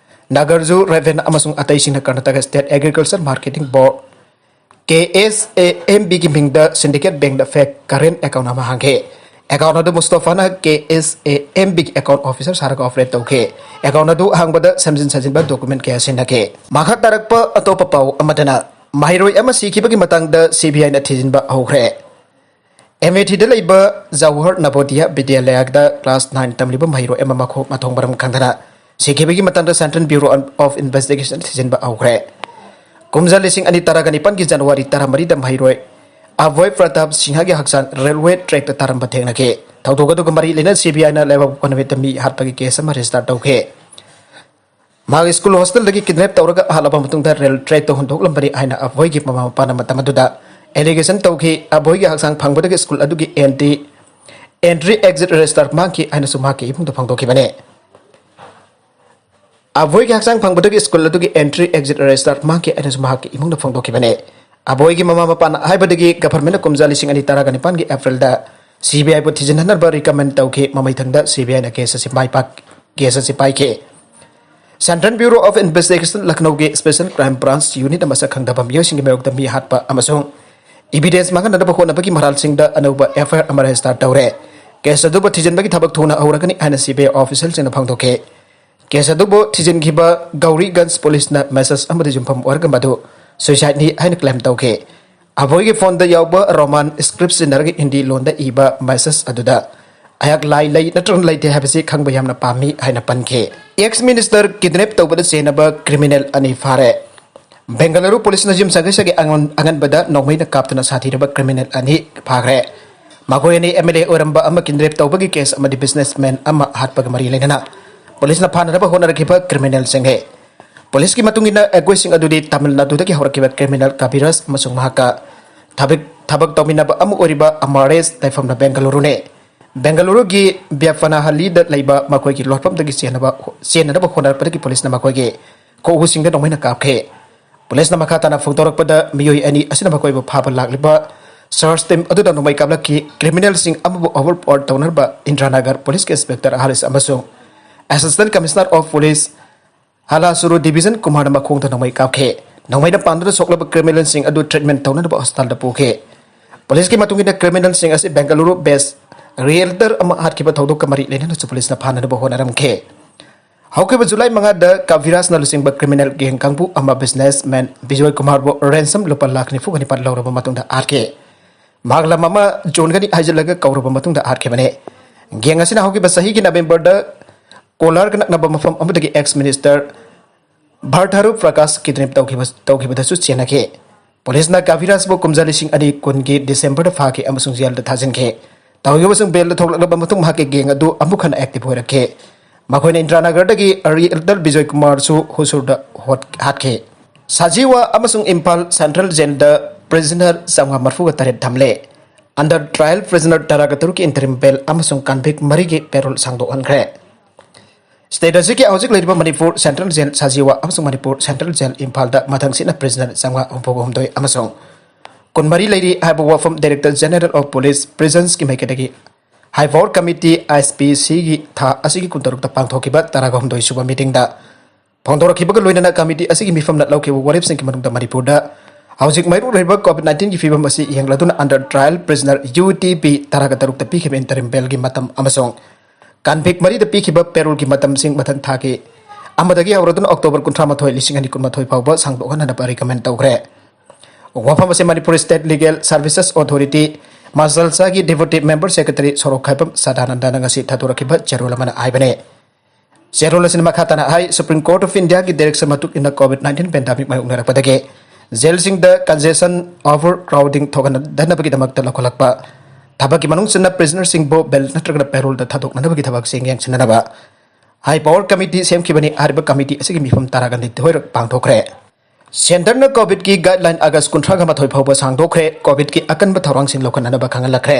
ꯅꯥꯒꯔꯖꯨ ꯔꯦꯚꯦꯟ ꯑꯃꯁꯨꯡ ꯑꯇꯩꯁꯤꯡꯅ Karnataka State Agriculture Marketing Board, KSAMBꯒꯤ ꯃꯤꯡꯗ Syndicate Bankꯗ fake current account ꯑꯃ ꯍꯥꯡꯈꯤ꯫ Account ꯑꯗꯨ ꯃꯨꯁꯇꯐꯥꯅ KSAMBꯒꯤ account officer ꯁꯥꯔꯒ operate ꯇꯧꯈꯤ꯫ Account ꯑꯗꯨ ꯍꯥꯡꯕꯗ ꯁꯦꯝꯖꯤꯟ ꯁꯥꯖꯤꯟꯕ document ꯀꯌꯥ ꯁꯤꯖꯤꯟꯅꯈꯤ꯫ ꯃꯈꯥ ꯇꯥꯔꯛꯄ ꯑꯇꯣꯞꯄ ꯄꯥꯎ ꯑꯃꯗꯅ ꯃꯍꯩꯔꯣꯏ ꯑꯃ ꯁꯤꯈꯤꯕꯒꯤ ꯃꯇꯥꯡꯗ CBIꯅ ꯊꯤꯖꯤꯟꯕ ꯍꯧꯈ꯭ꯔꯦ꯫ ꯑꯃꯦꯊꯤꯗ ꯂꯩꯕ ꯖꯋꯥꯍꯔ ꯅꯕꯣꯗꯤꯌꯥ ꯕꯤꯗ꯭ꯌꯥꯂꯌꯥꯗ class nine ꯇꯝꯂꯤꯕ ꯃꯍꯩꯔꯣꯏ ꯑꯃ ꯃꯈꯣꯡ ꯃꯊꯣꯡ ꯃꯔꯝ ꯈꯪꯗꯅ ꯁꯤꯈꯤꯕꯒꯤ ꯃꯇꯥꯡꯗ Central Bureau of Investigation ꯊꯤꯖꯤꯟꯕ ꯍꯧꯈ꯭ꯔꯦ꯫ ꯀꯨꯝꯖꯥ ꯂꯤꯁꯤꯡ ꯑꯅꯤ ꯇꯔꯥꯒ ꯅꯤꯄꯥꯟꯒꯤ January ꯇꯔꯥꯃꯔꯤꯗ ꯃꯍꯩꯔꯣꯏ ꯑꯚꯣꯏ ꯄ꯭ꯔꯇꯥꯞ ꯁꯤꯡꯍꯒꯤ ꯍꯛꯆꯥꯡ railway trackꯇ ꯇꯥꯔꯝꯕ ꯊꯦꯡꯅꯈꯤ꯫ ꯊꯧꯗꯣꯛ ꯑꯗꯨꯒ ꯃꯔꯤ ꯂꯩꯅꯅ CBIꯅ ꯂꯩꯕꯥꯛ ꯄꯣꯛꯄ ꯅꯨꯃꯤꯠꯇ ꯃꯤ ꯍꯥꯠꯄꯒꯤ case ꯑꯃ register ꯇꯧꯈꯤ꯫ ꯃꯍꯥꯛ school hostelꯗꯒꯤ kidnap ꯇꯧꯔꯒ ꯍꯥꯠꯂꯕ ꯃꯇꯨꯡꯗ rail trackꯇ ꯍꯨꯟꯗꯣꯛꯂꯝꯕꯅꯤ ꯍꯥꯏꯅ ꯑꯚꯣꯏꯒꯤ ꯃꯃꯥ ꯃꯄꯥꯅ ꯃꯇꯝ ꯑꯗꯨꯗ allegation ꯇꯧꯈꯤ꯫ ꯑꯚꯣꯏꯒꯤ ꯍꯛꯆꯥꯡ ꯐꯪꯕꯗꯒꯤ school ꯑꯗꯨꯒꯤ entry, entry exit register ꯃꯥꯡꯈꯤ ꯍꯥꯏꯅꯁꯨ ꯃꯍꯥꯛꯀꯤ ꯏꯃꯨꯡꯗ ꯐꯣꯡꯗꯣꯛꯈꯤꯕꯅꯤ꯫ ꯑꯚꯣꯏꯒꯤ ꯍꯛꯆꯥꯡ ꯐꯪꯕꯗꯒꯤ school ꯑꯗꯨꯒꯤ entry exit register ꯃꯥꯡꯈꯤ ꯍꯥꯏꯅꯁꯨ ꯃꯍꯥꯛꯀꯤ ꯏꯃꯨꯡꯗ ꯐꯣꯡꯗꯣꯛꯈꯤꯕꯅꯤ꯫ ꯑꯚꯣꯏꯒꯤ ꯃꯃꯥ ꯃꯄꯥꯅ ꯍꯥꯏꯕꯗꯒꯤ governmentꯅ ꯀꯨꯝꯖꯥ ꯂꯤꯁꯤꯡ ꯑꯅꯤ ꯇꯔꯥꯒ ꯅꯤꯄꯥꯟꯒꯤ Aprilꯗ CBIꯕꯨ ꯊꯤꯖꯤꯟꯅꯅꯕ recommend ꯇꯧꯈꯤ꯫ ꯃꯃꯩꯊꯪꯗ CBIꯅ case ꯑꯁꯤ ꯃꯥꯏ ꯄꯥꯛ-, case ꯑꯁꯤ ꯄꯥꯏꯈꯤ꯫ Central Bureau of Investigation ꯂꯈꯅꯧꯒꯤ Special Crime Branch Unitꯅ ꯃꯁꯛ ꯈꯪꯗꯕ ꯃꯤꯑꯣꯏꯁꯤꯡꯒꯤ ꯃꯥꯌꯣꯛꯇ ꯃꯤ ꯍꯥꯠꯄ ꯑꯃꯁꯨꯡ Evidence ꯃꯥꯡꯍꯟꯅꯅꯕ ꯍꯣꯠꯅꯕꯒꯤ ꯃꯔꯥꯜꯁꯤꯡꯗ ꯑꯅꯧꯕ F I R ꯑꯃ register ꯇꯧꯔꯦ꯫ Case ꯑꯗꯨꯕꯨ ꯊꯤꯖꯤꯟꯕꯒꯤ ꯊꯕꯛ ꯊꯨꯅ ꯍꯧꯔꯒꯅꯤ ꯍꯥꯏꯅ C B I officialꯁꯤꯡꯅ ꯐꯣꯡꯗꯣꯛꯈꯤ꯫ Case ꯑꯗꯨꯕꯨ ꯊꯤꯖꯤꯟꯈꯤꯕ ꯒꯧꯔꯤꯒꯟꯖ ꯄꯨꯂꯤꯁꯅ message ꯑꯃꯗ ꯌꯨꯝꯐꯝ ꯑꯣꯏꯔꯒ ꯃꯗꯨ suicideꯅꯤ ꯍꯥꯏꯅ claim ꯇꯧꯈꯤ꯫ ꯑꯕꯣꯏꯒꯤ phoneꯗ ꯌꯥꯎꯕ Roman script ꯁꯤꯖꯤꯟꯅꯔꯒ ꯍꯤꯟꯗꯤ ꯂꯣꯟꯗ ꯏꯕ message ꯑꯗꯨꯗ ꯑꯩꯍꯥꯛ ꯂꯥꯏ ꯂꯩ ꯅꯠꯇ꯭ꯔꯒ ꯂꯩꯇꯦ ꯍꯥꯏꯕꯁꯤ ꯈꯪꯕ ꯌꯥꯝꯅ ꯄꯥꯝꯃꯤ ꯍꯥꯏꯅ ꯄꯟꯈꯤ꯫ Ex minister kidnap ꯇꯧꯕꯗ ꯆꯦꯟꯅꯕ criminal ꯑꯅꯤ ꯐꯥꯔꯦ꯫ ꯕꯦꯡꯒꯂꯨꯔꯨ ꯄꯨꯂꯤꯁꯅ ꯌꯨꯝꯁꯥꯀꯩꯁꯥꯒꯤ ꯑꯉꯟ-, ꯑꯉꯟꯕꯗ ꯅꯣꯡꯃꯩꯅ ꯀꯥꯞꯇꯨꯅ ꯁꯥꯊꯤꯔꯕ criminal ꯑꯅꯤ ꯐꯥꯈ꯭ꯔꯦ꯫ ꯃꯈꯣꯏ ꯑꯅꯤ M L A ꯑꯣꯏꯔꯝꯕ ꯑꯃ kidnap ꯇꯧꯕꯒꯤ case ꯑꯃꯗꯤ businessman ꯑꯃ ꯍꯥꯠꯄꯒ ꯃꯔꯤ ꯂꯩꯅꯅ ꯄꯨꯂꯤꯁꯅ ꯐꯥꯅꯅꯕ ꯍꯣꯠꯅꯔꯛꯈꯤꯕ criminalꯁꯤꯡꯅꯤ꯫ ꯄꯨꯂꯤꯁꯀꯤ ꯃꯇꯨꯡ ꯏꯟꯅ ꯑꯩꯈꯣꯏꯁꯤꯡ ꯑꯗꯨꯗꯤ ꯇꯥꯃꯤꯜ ꯅꯥꯗꯨꯗꯒꯤ ꯍꯧꯔꯛꯈꯤꯕ criminal ꯀꯕꯤꯔꯥꯖ ꯑꯃꯁꯨꯡ ꯃꯍꯥꯛꯀ ꯊꯕꯛ, ꯊꯕꯛ ꯇꯧꯃꯤꯟꯅꯕ ꯑꯃ ꯑꯣꯏꯔꯤꯕ ꯑꯃꯔꯦꯁ, ꯂꯩꯐꯝꯅ ꯕꯦꯡꯒꯂꯨꯔꯨꯅꯤ꯫ ꯕꯦꯡꯒꯂꯨꯔꯨꯒꯤ ꯕ꯭ꯌꯥꯐꯅꯥꯍꯜꯂꯤꯗ ꯂꯩꯕ ꯃꯈꯣꯏꯒꯤ ꯂꯣꯠꯐꯝꯗꯒꯤ ꯆꯦꯟꯅꯕ, ꯆꯦꯟꯅꯅꯕ ꯍꯣꯠꯅꯔꯛꯄꯗꯒꯤ ꯄꯨꯂꯤꯁꯅ ꯃꯈꯣꯏꯒꯤ ꯈꯨꯎꯁꯤꯡꯗ ꯅꯣꯡꯃꯩꯅ ꯀꯥꯞꯈꯤ꯫ ꯄꯨꯂꯤꯁꯅ ꯃꯈꯥ ꯇꯥꯅ ꯐꯣꯡꯗꯣꯔꯛꯄꯗ, ꯃꯤꯑꯣꯏ ꯑꯅꯤ ꯑꯁꯤꯅ ꯃꯈꯣꯏꯕꯨ ꯐꯥꯕ ꯂꯥꯛꯂꯤꯕ search team ꯑꯗꯨꯗ ꯅꯣꯡꯃꯩ ꯀꯥꯞꯂꯛꯈꯤ꯫ Criminalꯁꯤꯡ ꯑꯃꯕꯨ overpower ꯇꯧꯅꯅꯕ ꯏꯟꯗ꯭ꯔꯥꯅꯒꯔ ꯄꯨꯂꯤꯁꯀꯤ inspector ꯍꯥꯔꯤꯁ ꯑꯃꯁꯨꯡ assistant commissioner of police Halasuru division ꯀꯨꯃꯥꯔꯅ ꯃꯈꯣꯡꯗ ꯅꯣꯡꯃꯩ ꯀꯥꯞꯈꯤ꯫ ꯅꯣꯡꯃꯩꯅ ꯄꯥꯟꯗꯨꯅ ꯁꯣꯛꯂꯕ criminalꯁꯤꯡ ꯑꯗꯨ treatment ꯇꯧꯅꯅꯕ hospitalꯗ ꯄꯨꯈꯤ꯫ ꯄꯨꯂꯤꯁꯀꯤ ꯃꯇꯨꯡ ꯏꯟꯅ criminalꯁꯤꯡ ꯑꯁꯤ ꯕꯦꯡꯒꯂꯨꯔꯨ based realtor ꯑꯃ ꯍꯥꯠꯈꯤꯕ ꯊꯧꯗꯣꯛꯀ ꯃꯔꯤ ꯂꯩꯅꯅꯁꯨ ꯄꯨꯂꯤꯁꯅ ꯐꯥꯅꯅꯕ ꯍꯣꯠꯅꯔꯝꯈꯤ꯫ ꯍꯧꯈꯤꯕ ꯖꯨꯂꯥꯏ ꯃꯉꯥꯗ ꯀꯕꯤꯔꯥꯖꯅ ꯂꯨꯆꯤꯡꯕ criminal gang ꯀꯥꯡꯕꯨ ꯑꯃ businessman ꯕꯤꯖꯣꯏ ꯀꯨꯃꯥꯔꯕꯨ ransom ꯂꯨꯄꯥ ꯂꯥꯈ ꯅꯤꯐꯨꯒ ꯅꯤꯄꯥꯟ ꯂꯧꯔꯕ ꯃꯇꯨꯡꯗ ꯍꯥꯠꯈꯤ꯫ ꯃꯍꯥꯛ ꯂꯝ ꯑꯃ ꯌꯣꯟꯒꯅꯤ ꯍꯥꯏꯖꯤꯜꯂꯒ ꯀꯧꯔꯕ ꯃꯇꯨꯡꯗ ꯍꯥꯠꯈꯤꯕꯅꯤ꯫ Gang ꯑꯁꯤꯅ ꯍꯧꯈꯤꯕ ꯆꯍꯤꯒꯤ ꯅꯕꯦꯝꯕꯔꯗ ꯀꯣꯂꯥꯔꯒ ꯅꯛꯅꯕ ꯃꯐꯝ ꯑꯃꯗꯒꯤ ex minister ꯚꯥꯔꯊꯥꯔꯨ ꯄ꯭ꯔꯀꯥꯁ kidnap ꯇꯧꯈꯤꯕ, ꯇꯧꯈꯤꯕꯗꯁꯨ ꯆꯦꯟꯅꯈꯤ꯫ ꯄꯨꯂꯤꯁꯅ ꯀꯕꯤꯔꯥꯖꯕꯨ ꯀꯨꯝꯖꯥ ꯂꯤꯁꯤꯡ ꯑꯅꯤ ꯀꯨꯟꯒꯤ ꯗꯤꯁꯦꯝꯕꯔꯗ ꯐꯥꯈꯤ ꯑꯃꯁꯨꯡ ꯖꯦꯜꯗ ꯊꯥꯖꯤꯟꯈꯤ꯫ ꯇꯧꯈꯤꯕꯁꯤꯡ ꯕꯦꯜꯗ ꯊꯣꯛꯂꯛꯂꯕ ꯃꯇꯨꯡ ꯃꯍꯥꯛꯀꯤ gang ꯑꯗꯨ ꯑꯃꯨꯛ ꯍꯟꯅ active ꯑꯣꯏꯔꯛꯈꯤ꯫ ꯃꯈꯣꯏꯅ ꯏꯟꯗ꯭ꯔꯥꯅꯒꯔꯗꯒꯤ realtor ꯕꯤꯖꯣꯏ ꯀꯨꯃꯥꯔꯁꯨ ꯍꯨꯁꯨꯔꯗ ꯍꯣꯠ-, ꯍꯥꯠꯈꯤ꯫ ꯁꯥꯖꯤꯋꯥ ꯑꯃꯁꯨꯡ ꯏꯝꯐꯥꯜ Central Jailꯗ prisoner ꯆꯥꯝꯃꯉꯥ ꯃꯔꯤꯐꯨꯒ ꯇꯔꯦꯠ ꯊꯝꯂꯦ꯫ Under trial prisoner ꯇꯔꯥꯒ ꯇꯔꯨꯛꯀꯤ interim bail ꯑꯃꯁꯨꯡ convict ꯃꯔꯤꯒꯤ parole ꯁꯥꯡꯗꯣꯛꯍꯟꯈ꯭ꯔꯦ꯫ State ꯑꯁꯤꯒꯤ ꯍꯧꯖꯤꯛ ꯂꯩꯔꯤꯕ ꯃꯅꯤꯄꯨꯔ Central Jail ꯁꯥꯖꯤꯋꯥ ꯑꯃꯁꯨꯡ ꯃꯅꯤꯄꯨꯔ Central Jail ꯏꯝꯐꯥꯜꯗ ꯃꯊꯪꯁꯤꯠꯅ prisoner ꯆꯥꯝꯃꯉꯥ ꯍꯨꯝꯐꯨꯒ ꯍꯨꯝꯗꯣꯏ ꯑꯃꯁꯨꯡ ꯀꯨꯟꯃꯔꯤ ꯂꯩꯔꯤ ꯍꯥꯏꯕ ꯋꯥꯐꯝ Director General of Police Prisonsꯀꯤ ꯃꯥꯏꯀꯩꯗꯒꯤ High Power Committee, I P Cꯒꯤ ꯊꯥ ꯑꯁꯤꯒꯤ ꯀꯨꯟꯇꯔꯨꯛꯇ ꯄꯥꯡꯊꯣꯛꯈꯤꯕ ꯇꯔꯥꯒ ꯍꯨꯝꯗꯣꯏ ꯁꯨꯕ meetingꯗ ꯐꯣꯡꯗꯣꯔꯛꯈꯤꯕꯒ ꯂꯣꯏꯅꯅ committee ꯑꯁꯤꯒꯤ ꯃꯤꯐꯝꯅ ꯂꯧꯈꯤꯕ ꯋꯥꯔꯦꯞꯁꯤꯡꯒꯤ ꯃꯅꯨꯡꯗ ꯃꯅꯤꯄꯨꯔꯗ ꯍꯧꯖꯤꯛ ꯃꯔꯨꯑꯣꯏꯔꯤꯕ COVID nineteen ꯒꯤ ꯐꯤꯕꯝ ꯑꯁꯤ ꯌꯦꯡꯂꯗꯨꯅ under trial prisoner UTP ꯇꯔꯥꯒ ꯇꯔꯨꯛꯇ ꯄꯤꯈꯤꯕ interim bail ꯒꯤ ꯃꯇꯝ ꯑꯃꯁꯨꯡ convict ꯃꯔꯤꯗ ꯄꯤꯈꯤꯕ parole ꯒꯤ ꯃꯇꯝꯁꯤꯡ ꯃꯊꯪ ꯊꯥꯒꯤ ꯑꯃꯗꯒꯤ ꯍꯧꯔꯗꯨꯅ October ꯀꯨꯟꯊ꯭ꯔꯥ ꯃꯥꯊꯣꯏ, ꯂꯤꯁꯤꯡ ꯑꯅꯤ ꯀꯨꯟꯃꯥꯊꯣꯏ ꯐꯥꯎꯕ ꯁꯥꯡꯗꯣꯛꯍꯟꯅꯕ recommend ꯇꯧꯈ꯭ꯔꯦ꯫ ꯋꯥꯐꯝ ꯑꯁꯤ Manipur State Legal Services Authority, ꯃꯥꯁꯜꯁꯥꯒꯤ Deputy Member Secretary ꯁꯣꯔꯣꯛꯈꯥꯏꯕꯝ ꯁꯗꯥꯅꯟꯗꯅ ꯉꯁꯤ ꯊꯥꯗꯣꯔꯛꯈꯤꯕ ꯆꯦꯔꯣꯜ ꯑꯃꯅ ꯍꯥꯏꯕꯅꯤ꯫ ꯆꯦꯔꯣꯜ ꯑꯁꯤꯅ ꯃꯈꯥ ꯇꯥꯅ ꯍꯥꯏ, Supreme Court of India ꯒꯤ direction ꯃꯇꯨꯡ ꯏꯟꯅ COVID nineteen pandemic ꯃꯥꯌꯣꯛꯅꯔꯛꯄꯗꯒꯤ ꯖꯦꯜꯁꯤꯡꯗ congestion, overcrowding ꯊꯣꯛꯍꯟꯗꯅꯕꯒꯤꯗꯃꯛꯇ ꯂꯧꯈꯠꯂꯛꯄ ꯊꯕꯛꯀꯤ ꯃꯅꯨꯡ ꯆꯟꯅ prisoner ꯁꯤꯡꯕꯨ bail ꯅꯠꯇ꯭ꯔꯒꯅ parole ꯗ ꯊꯥꯗꯣꯛꯅꯅꯕꯒꯤ ꯊꯕꯛꯁꯤꯡ ꯌꯦꯡꯁꯤꯟꯅꯅꯕ high power committee ꯁꯦꯝꯈꯤꯕꯅꯤ꯫ ꯍꯥꯏꯔꯤꯕ committee ꯑꯁꯤꯒꯤ ꯃꯤꯐꯝ ꯇꯔꯥꯒ ꯅꯤꯊꯣꯏꯔꯛ ꯄꯥꯡꯊꯣꯛꯈ꯭ꯔꯦ꯫ Centre ꯅ COVID ꯀꯤ guideline August ꯀꯨꯟꯊ꯭ꯔꯥꯒ ꯃꯥꯊꯣꯏ ꯐꯥꯎꯕ ꯁꯥꯡꯗꯣꯛꯈ꯭ꯔꯦ꯫ COVID ꯀꯤ ꯑꯀꯟꯕ ꯊꯧꯔꯥꯡꯁꯤꯡ ꯂꯧꯈꯠꯅꯅꯕ ꯈꯪꯍꯜꯂꯛꯈ꯭ꯔꯦ꯫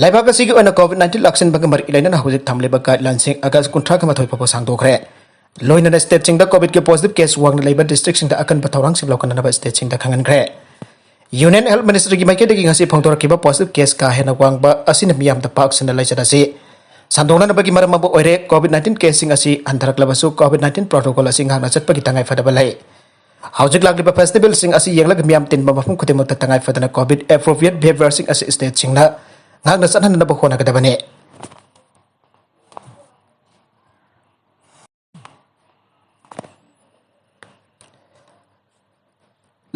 ꯂꯩꯕꯥꯛ ꯑꯁꯤꯒꯤ ꯑꯣꯏꯅ COVID nineteen ꯂꯥꯛꯁꯤꯟꯕꯒ ꯃꯔꯤ ꯂꯩꯅꯅ ꯍꯧꯖꯤꯛ ꯊꯝꯂꯤꯕ guideline ꯁꯤꯡ August ꯀꯨꯟꯊ꯭ꯔꯥꯒ ꯃꯥꯊꯣꯏ ꯐꯥꯎꯕ ꯁꯥꯡꯗꯣꯛꯈ꯭ꯔꯦ꯫ ꯂꯣꯏꯅꯅ state ꯁꯤꯡꯗ COVID ꯀꯤ positive case ꯋꯥꯡꯅ ꯂꯩꯕ district ꯁꯤꯡꯗ ꯑꯀꯟꯕ ꯊꯧꯔꯥꯡꯁꯤꯡ ꯂꯧꯈꯠꯅꯅꯕ state ꯁꯤꯡꯗ ꯈꯪꯍꯟꯈ꯭ꯔꯦ꯫ Union Health Ministry ꯒꯤ ꯃꯥꯏꯀꯩꯗꯒꯤ ꯉꯁꯤ ꯐꯣꯡꯗꯣꯔꯛꯈꯤꯕ positive case ꯀꯥ ꯍꯦꯟꯅ ꯋꯥꯡꯕ ꯑꯁꯤꯅ ꯃꯤꯌꯥꯝꯗ ꯄꯥꯛ ꯁꯟꯅ ꯂꯥꯏꯆꯠ ꯑꯁꯤ ꯁꯟꯗꯣꯛꯅꯅꯕꯒꯤ ꯃꯔꯝ ꯑꯃ ꯑꯣꯏꯔꯦ꯫ COVID nineteen case ꯁꯤꯡ ꯑꯁꯤ ꯍꯟꯊꯔꯛꯂꯕꯁꯨ, COVID nineteen protocol ꯑꯁꯤ ꯉꯥꯛꯅ ꯆꯠꯄꯒꯤ ꯇꯉꯥꯏ ꯐꯗꯕ ꯂꯩ꯫ ꯍꯧꯖꯤꯛ ꯂꯥꯛꯂꯤꯕ festival ꯁꯤꯡ ꯑꯁꯤ ꯌꯦꯡꯂꯒ ꯃꯤꯌꯥꯝ ꯇꯤꯟꯕ ꯃꯐꯝ ꯈꯨꯗꯤꯡꯃꯛꯇ ꯇꯉꯥꯏ ꯐꯗꯅ COVID appropriate behaviour ꯁꯤꯡ ꯑꯁꯤ state ꯁꯤꯡꯅ ꯉꯥꯛꯅ ꯆꯠꯍꯟꯅꯕ ꯍꯣꯠꯅꯒꯗꯕꯅꯤ꯫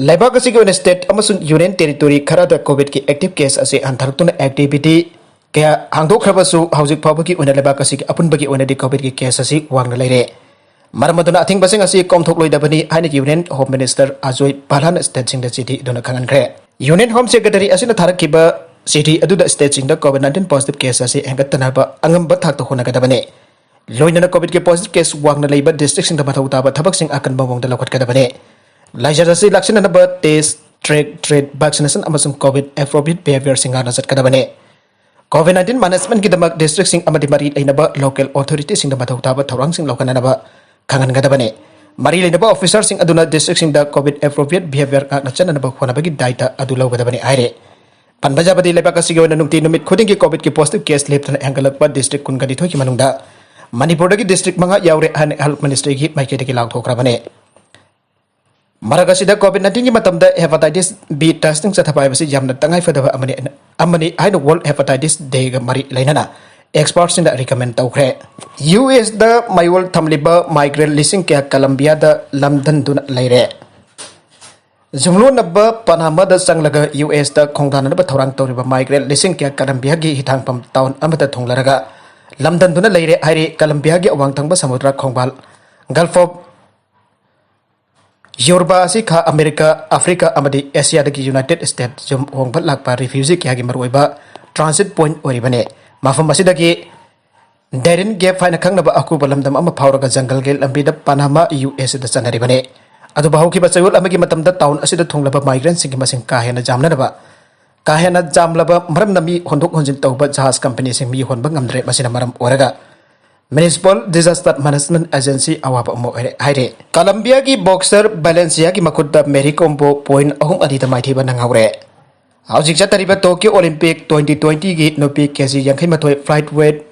ꯂꯩꯕꯥꯛ ꯑꯁꯤꯒꯤ ꯑꯣꯏꯅ state ꯑꯃꯁꯨꯡ union territory ꯈꯔꯗ COVID ꯀꯤ active case ꯑꯁꯤ ꯍꯟꯊꯔꯛꯇꯨꯅ activity ꯀꯌꯥ ꯍꯥꯡꯗꯣꯛꯈ꯭ꯔꯕꯁꯨ, ꯍꯧꯖꯤꯛ ꯐꯥꯎꯕꯒꯤ ꯑꯣꯏꯅ ꯂꯩꯕꯥꯛ ꯑꯁꯤꯒꯤ ꯑꯄꯨꯟꯕꯒꯤ ꯑꯣꯏꯅꯗꯤ COVID ꯀꯤ case ꯑꯁꯤ ꯋꯥꯡꯅ ꯂꯩꯔꯦ꯫ ꯃꯔꯝ ꯑꯗꯨꯅ ꯑꯊꯤꯡꯕꯁꯤꯡ ꯑꯁꯤ ꯀꯣꯝꯊꯣꯛꯂꯣꯏꯗꯕꯅꯤ ꯍꯥꯏꯅ Union Home Minister Ajoy ꯚꯥꯂꯥꯅ state ꯁꯤꯡꯗ ꯆꯤꯊꯤ ꯑꯗꯨꯅ ꯈꯪꯍꯟꯈ꯭ꯔꯦ꯫ Union Home Secretary ꯑꯁꯤꯅ ꯊꯥꯔꯛꯈꯤꯕ ꯆꯤꯊꯤ ꯑꯗꯨꯗ state ꯁꯤꯡꯗ COVID nineteen positive case ꯑꯁꯤ ꯍꯦꯟꯒꯠꯇꯅꯕ ꯑꯉꯝꯕ ꯊꯥꯛꯇ ꯍꯣꯠꯅꯒꯗꯕꯅꯤ꯫ ꯂꯣꯏꯅꯅ COVID ꯀꯤ positive case ꯋꯥꯡꯅ ꯂꯩꯕ district ꯁꯤꯡꯗ ꯃꯊꯧ ꯇꯥꯕ ꯊꯕꯛꯁꯤꯡ ꯑꯀꯟꯕ ꯃꯑꯣꯡꯗ ꯂꯧꯈꯠꯀꯗꯕꯅꯤ꯫ ꯂꯥꯏꯆꯠ ꯑꯁꯤ ꯂꯥꯛꯁꯤꯟꯅꯅꯕ test, track, treat, vaccination ꯑꯃꯁꯨꯡ COVID appropriate behaviour ꯁꯤꯡ ꯉꯥꯛꯅ ꯆꯠꯀꯗꯕꯅꯤ꯫ COVID nineteen management ꯒꯤꯗꯃꯛ district ꯁꯤꯡ ꯑꯃꯗꯤ ꯃꯔꯤ ꯂꯩꯅꯕ local authority ꯁꯤꯡꯗ ꯃꯊꯧ ꯇꯥꯕ ꯊꯧꯔꯥꯡꯁꯤꯡ ꯂꯧꯈꯠꯅꯅꯕ ꯈꯪꯍꯟꯒꯗꯕꯅꯤ꯫ ꯃꯔꯤ ꯂꯩꯅꯕ officer ꯁꯤꯡ ꯑꯗꯨꯅ district ꯁꯤꯡꯗ COVID appropriate behaviour ꯉꯥꯛꯅ ꯆꯠꯅꯅꯕ ꯍꯣꯠꯅꯕꯒꯤ ꯗꯥꯏꯇ ꯑꯗꯨ ꯂꯧꯒꯗꯕꯅꯤ ꯍꯥꯏꯔꯤ꯫ ꯄꯟꯕ ꯌꯥꯕꯗꯤ, ꯂꯩꯕꯥꯛ ꯑꯁꯤꯒꯤ ꯑꯣꯏꯅ ꯅꯨꯡꯇꯤ ꯅꯨꯃꯤꯠ ꯈꯨꯗꯤꯡꯒꯤ COVID ꯀꯤ positive case ꯂꯦꯞꯇꯅ ꯍꯦꯟꯒꯠꯂꯛꯄ district ꯀꯨꯟꯒ ꯅꯤꯊꯣꯏꯒꯤ ꯃꯅꯨꯡꯗ ꯃꯅꯤꯄꯨꯔꯗꯒꯤ district ꯃꯉꯥ ꯌꯥꯎꯔꯦ ꯍꯥꯏꯅ Health Ministry ꯒꯤ ꯃꯥꯏꯀꯩꯗꯒꯤ ꯂꯥꯎꯊꯣꯛꯈ꯭ꯔꯕꯅꯤ꯫ ꯃꯔꯛ ꯑꯁꯤꯗ COVID nineteen ꯒꯤ ꯃꯇꯝꯗ hepatitis B testing ꯆꯠꯊꯕ ꯍꯥꯏꯕꯁꯤ ꯌꯥꯝꯅ ꯇꯉꯥꯏꯐꯗꯕ ꯑꯃꯅꯤ, ꯑꯃꯅꯤ ꯍꯥꯏꯅ World Hepatitis Day ꯒ ꯃꯔꯤ ꯂꯩꯅꯅ experts ꯁꯤꯡꯅ recommend ꯇꯧꯈ꯭ꯔꯦ꯫ ꯌꯨ ꯑꯦꯁꯇ ꯃꯌꯣꯜ ꯊꯝꯂꯤꯕ migrant ꯂꯤꯁꯤꯡ ꯀꯌꯥ ꯀꯂꯝꯕꯤꯌꯥꯗ ꯂꯝꯗꯟꯗꯨꯅ ꯂꯩꯔꯦ꯫ ꯌꯨꯝꯂꯣꯟꯅꯕ ꯄꯅꯥꯃꯥꯗ ꯆꯪꯂꯒ ꯌꯨ ꯑꯦꯁꯇ ꯈꯣꯡꯗꯥꯅꯅꯕ ꯊꯧꯔꯥꯡ ꯇꯧꯔꯤꯕ migrant ꯂꯤꯁꯤꯡ ꯀꯌꯥ ꯀꯂꯝꯕꯤꯌꯥꯒꯤ ꯍꯤꯊꯥꯡꯐꯝ town ꯑꯃꯗ ꯊꯨꯡꯂꯔꯒ ꯂꯝꯗꯟꯗꯨꯅ ꯂꯩꯔꯦ ꯍꯥꯏꯔꯤ꯫ ꯀꯂꯝꯕꯤꯌꯥꯒꯤ ꯑꯋꯥꯡ ꯊꯪꯕ ꯁꯃꯨꯗ꯭ꯔ ꯈꯣꯡꯕꯥꯜ Gulf of ꯌꯣꯔꯕꯥ ꯑꯁꯤ ꯈꯥ ꯑꯃꯦꯔꯤꯀꯥ, ꯑꯐ꯭ꯔꯤꯀꯥ ꯑꯃꯗꯤ ꯑꯦꯁꯤꯌꯥꯗꯒꯤ ꯌꯨꯅꯥꯏꯇꯦꯗ ꯁ꯭ꯇꯦꯠ ꯌꯨꯝ ꯍꯣꯡꯕ ꯂꯥꯛꯄ refugee ꯀꯌꯥꯒꯤ ꯃꯔꯨꯑꯣꯏꯕ transit point ꯑꯣꯏꯔꯤꯕꯅꯤ꯫ ꯃꯐꯝ ꯑꯁꯤꯗꯒꯤ Darien Gap ꯍꯥꯏꯅ ꯈꯪꯅꯕ ꯑꯀꯨꯕ ꯂꯝꯗꯝ ꯑꯃ ꯐꯥꯎꯔꯒ ꯖꯪꯒꯜꯒꯤ ꯂꯝꯕꯤꯗ ꯄꯅꯥꯃꯥ, ꯌꯨ ꯑꯦꯁ ꯑꯦꯗ ꯆꯠꯅꯔꯤꯕꯅꯤ꯫ ꯑꯗꯨꯕꯨ ꯍꯧꯈꯤꯕ ꯆꯌꯣꯜ ꯑꯃꯒꯤ ꯃꯇꯝꯗ town ꯑꯁꯤꯗ ꯊꯨꯡꯂꯕ migrant ꯁꯤꯡꯒꯤ ꯃꯁꯤꯡ ꯀꯥ ꯍꯦꯟꯅ ꯌꯥꯝꯅꯅꯕ, ꯀꯥ ꯍꯦꯟꯅ ꯌꯥꯝꯂꯕ ꯃꯔꯝꯅ ꯃꯤ ꯍꯣꯟꯗꯣꯛ ꯍꯣꯟꯖꯤꯟ ꯇꯧꯕ ꯖꯍꯥꯖ ꯀꯝꯄꯅꯤꯁꯤꯡ ꯃꯤ ꯍꯣꯟꯕ ꯉꯝꯗ꯭ꯔꯦ꯫ ꯃꯁꯤꯅ ꯃꯔꯝ ꯑꯣꯏꯔꯒ Municipal Disaster Management Agency ꯑꯋꯥꯕ ꯑꯃ ꯑꯣꯏꯔꯦ ꯍꯥꯏꯔꯤ꯫ ꯀꯂꯝꯕꯤꯌꯥꯒꯤ boxer ꯚꯦꯂꯦꯟꯁꯤꯌꯥꯒꯤ ꯃꯈꯨꯠꯇ ꯃꯦꯔꯤ ꯀꯣꯝꯕꯨ point ꯑꯍꯨꯝ ꯑꯅꯤꯗ ꯃꯥꯏꯊꯤꯕ ꯅꯪꯍꯧꯔꯦ꯫ ꯍꯧꯖꯤꯛ ꯆꯠꯊꯔꯤꯕ Tokyo Olympic twenty twenty ꯒꯤ ꯅꯨꯄꯤ ꯀꯦ ꯖꯤ ꯌꯥꯡꯈꯩ ꯃꯥꯊꯣꯏ flight weight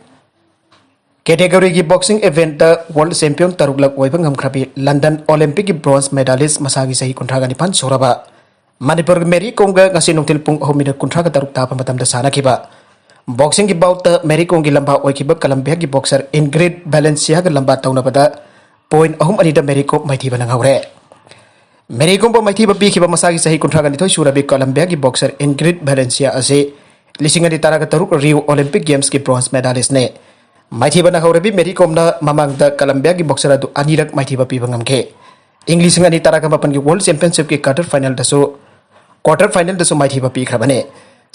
category ꯒꯤ boxing event ꯇ world champion ꯇꯔꯨꯛꯂꯛ ꯑꯣꯏꯕ ꯉꯝꯈ꯭ꯔꯕꯤ London Olympic ꯀꯤ bronze medalist ꯃꯁꯥꯒꯤ ꯆꯍꯤ ꯀꯨꯟꯊ꯭ꯔꯥꯒ ꯅꯤꯄꯥꯟ ꯁꯨꯔꯕ ꯃꯅꯤꯄꯨꯔꯒꯤ ꯃꯦꯔꯤ ꯀꯣꯝꯒ ꯉꯁꯤ ꯅꯨꯡꯊꯤꯜ ꯄꯨꯡ ꯑꯍꯨꯝ ꯃꯤꯅꯤꯠ ꯀꯨꯟꯊ꯭ꯔꯥꯒ ꯇꯔꯨꯛ ꯇꯥꯕ ꯃꯇꯝꯗ ꯁꯥꯟꯅꯈꯤꯕ boxing ꯒꯤ bout ꯇ ꯃꯦꯔꯤ ꯀꯣꯝꯒꯤ ꯂꯝꯕꯥ ꯑꯣꯏꯈꯤꯕ ꯀꯂꯝꯕꯤꯌꯥꯒꯤ boxer ꯏꯟꯒ꯭ꯔꯤꯠ ꯚꯦꯂꯦꯟꯁꯤꯌꯥꯒ ꯂꯝꯕꯥ ꯇꯧꯅꯕꯗ point ꯑꯍꯨꯝ ꯑꯅꯤꯗ ꯃꯦꯔꯤ ꯀꯣꯝ ꯃꯥꯏꯊꯤꯕ ꯅꯪꯍꯧꯔꯦ꯫ ꯃꯦꯔꯤ ꯀꯣꯝꯕꯨ ꯃꯥꯏꯊꯤꯕ ꯄꯤꯈꯤꯕ ꯃꯁꯥꯒꯤ ꯆꯍꯤ ꯀꯨꯟꯊ꯭ꯔꯥꯒ ꯅꯤꯊꯣꯏ ꯁꯨꯔꯕꯤ ꯀꯂꯝꯕꯤꯌꯥꯒꯤ boxer ꯏꯟꯒ꯭ꯔꯤꯠ ꯚꯦꯂꯦꯟꯁꯤꯌꯥ ꯑꯁꯤ ꯂꯤꯁꯤꯡ ꯑꯅꯤ ꯇꯔꯥꯒ ꯇꯔꯨꯛ Rio Olympic Games ꯀꯤ bronze medalist ꯅꯤ꯫ ꯃꯥꯏꯊꯤꯕ ꯅꯪꯍꯧꯔꯕꯤ ꯃꯦꯔꯤ ꯀꯣꯝꯅ ꯃꯃꯥꯡꯗ ꯀꯂꯝꯕꯤꯌꯥꯒꯤ boxer ꯑꯗꯨ ꯑꯅꯤꯔꯛ ꯃꯥꯏꯊꯤꯕ ꯄꯤꯕ ꯉꯝꯈꯤ꯫ ꯏꯪ ꯂꯤꯁꯤꯡ ꯑꯅꯤ ꯇꯔꯥꯒ ꯃꯥꯄꯟꯒꯤ World Championship ꯀꯤ quarter final ꯗꯁꯨ, quarter final ꯗꯁꯨ ꯃꯥꯏꯊꯤꯕ ꯄꯤꯈ꯭ꯔꯕꯅꯤ꯫